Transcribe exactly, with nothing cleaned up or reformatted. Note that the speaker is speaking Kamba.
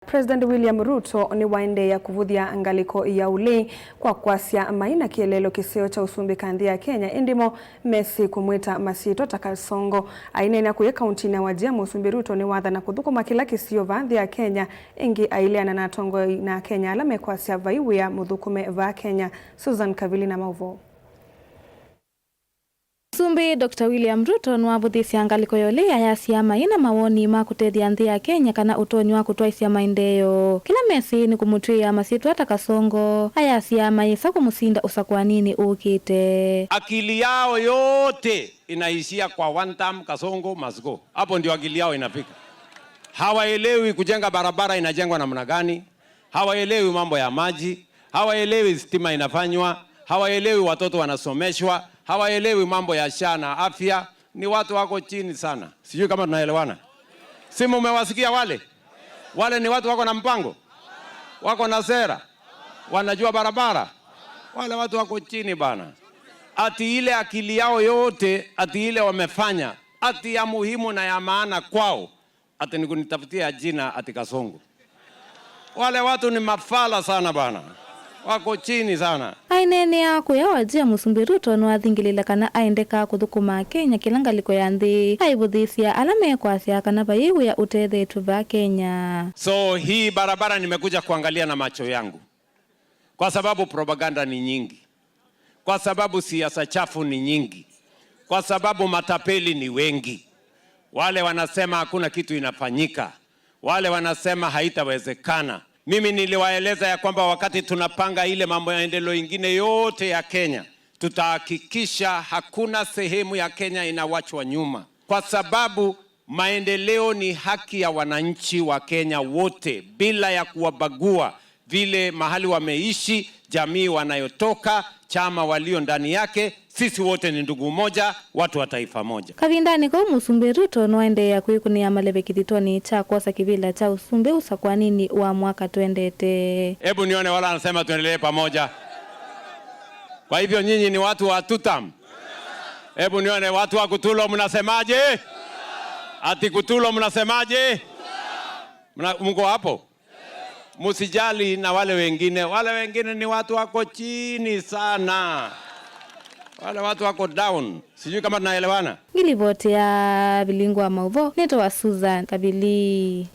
President William Ruto nĩwaendeea kũvũthya ngalĩko ya ũlei kwa kwasya mai na kĩeleelo kĩseo kya ũsumbĩka nthĩ ya Kenya, ĩndĩ mo mesĩ kũmwĩta masyĩtwa ta Kasongo. Aineenea kũya kauntinĩ ya Wajir, Mũsumbĩ Ruto nĩwathana kũthũkũma kĩla kĩsio vaa nthĩ ya Kenya, ĩngĩ aileana na atongoi na Akenya ala mekwasya vai wĩa mũthũkũme vaa Kenya. Susan Kavili na maũvoo. Mũsumbĩ Doctor William Ruto nĩwavũthĩsye ngalĩko ya ũlei ayasya mai na mawoni ma kũtethya nthĩ ya Kenya kana ũtonyi wa kũtwaĩsya maendeeo. Kĩla mesĩ nĩ kũmũtw'ĩĩa masyĩtwa ta Kasongo, ayasya mayĩsa kũmũsinda ũsakũaninĩ ũkĩte. Akili yao yote inaishia kwa one term, Kasongo must go. Hapo ndio akili yao inafika. Hawaelewi kujenga barabara inajengwa namna gani. Hawaelewi mambo ya maji, hawaelewi stima inafanywa, hawaelewi watoto wanasomeshwa, hawaelewi mambo ya SHA na afya. Ni watu wako chini sana. Sijui kama tunaelewana. Si mumewasikia wale? Wale ni watu wako na mpango, wako na sera, wanajua barabara. Wale watu wako chini bana. Ati ile akili yao yote, ati ile wamefanya, ati ya muhimu na ya maana kwao, ati ni kunitafutia jina ati Kasongo. Wale watu ni mafala sana bana. Wako chini sana. Aineenea kũya Wajir, Mũsumbĩ Ruto nĩwathingĩlĩĩla kana aendeka kũthũkũma Kenya kĩla ngalĩko ya nthĩ, aivũthĩĩsya ala mekwasya kana vai wĩa ũtethetw'e vaa Kenya. So hii barabara nimekuja kuangalia na macho yangu, kwa sababu propaganda ni nyingi, kwa sababu siasa chafu ni nyingi, kwa sababu matapeli ni wengi. Wale wanasema hakuna kitu inafanyika, wale wanasema haitawezekana. Mimi niliwaeleza ya kwamba wakati tunapanga ile mambo ya maendeleo ingine yote ya Kenya, tutahakikisha hakuna sehemu ya Kenya inawachwa nyuma, kwa sababu maendeleo ni haki ya wananchi wa Kenya wote bila ya kuwabagua vile mahali wameishi, jamii wanayotoka, chama walio ndani yake. Sisi wote ni ndugu moja, watu wa taifa moja. Kavindanĩ kau, Mũsumbĩ Ruto nĩwaendeea kwĩkũnĩa maleve kĩthitoni kya kwosa kĩvĩla kya ũsumbĩ ũsakũaninĩ wa mwaka twendete. Hebu nione wale wanasema tuendelee pamoja. Kwa hivyo nyinyi ni watu wa two term. Hebu nione watu wa Kutulo, mnasemaje? Ati Kutulo, mnasemaje? Mna-, mko hapo? Msijali na wale wengine. Wale wengine ni watu wako chini sana. Wale watu wako down. Sijui kama tunaelewana. Ngilivoti ya Vilingu wa Maũvoo, nĩtawa Susan Kavili.